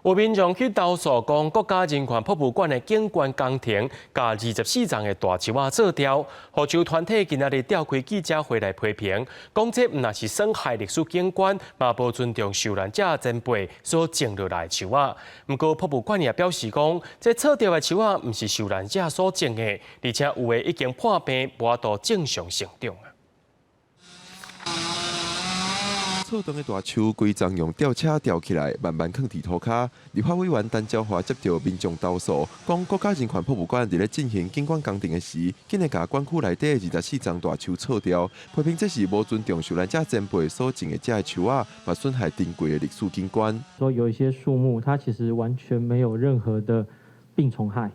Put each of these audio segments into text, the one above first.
有民眾去投訴講，國家人權博物館的景觀工程，共24叢的大樹仔鑿掉，護樹團體今仔日召開記者會來批評，講這毋但是損害歷史景觀，嘛無尊重受難者前輩所種落來的樹仔。毋過博物館也表示講，這鑿掉的樹仔毋是受難者所種的，而且有的已經破病，無法度正常成長啊。錯斷的大樹規叢用吊車吊起來，慢慢囥佇塗跤。立法委員陳昭華接著民眾投訴，講國家人權博物館佇咧進行景觀工程的時，竟然共館區內底24叢大樹鑿掉，批評這是無尊重受難者前輩所種的這个樹仔，嘛損害珍貴的歷史景觀。說有一些樹木，它其實完全沒有任何的病蟲害。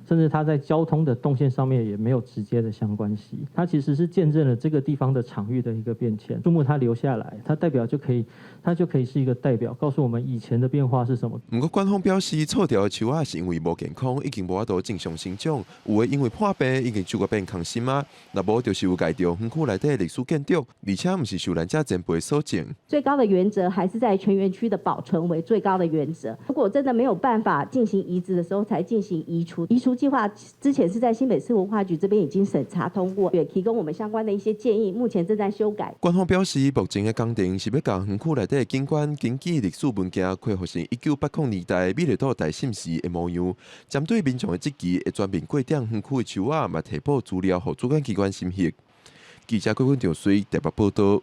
甚至它在交通的動線上面也沒有直接的相關係，它其實是見證了這個地方的場域的一個變遷。樹木它留下來，它代表就可以，它就可以是一個代表，告訴我們以前的變化是什麼。毋過館方表示，鑿掉的樹仔是因為無健康，已經無法度正常生長，有的因為破病已經樹個變空心啊，若無就是有礙著園區內底歷史建築，而且毋是受難者前輩所種。最高的原則還是在全園區的保存為最高的原則。如果真的沒有辦法進行移植的時候，才進行移除。移除計劃之前是在新北市文化局這邊已經審查通過，也提供我們相關的一些建議，目前正在修改。館方表示，目前的工程是欲共園區內底的景觀根據歷史文件恢復成1980年代美麗島大審時的模樣。針對民眾的質疑，會全面過點園區的樹仔，嘛提報資料予主管機關審核。記者郭文長水台北報導。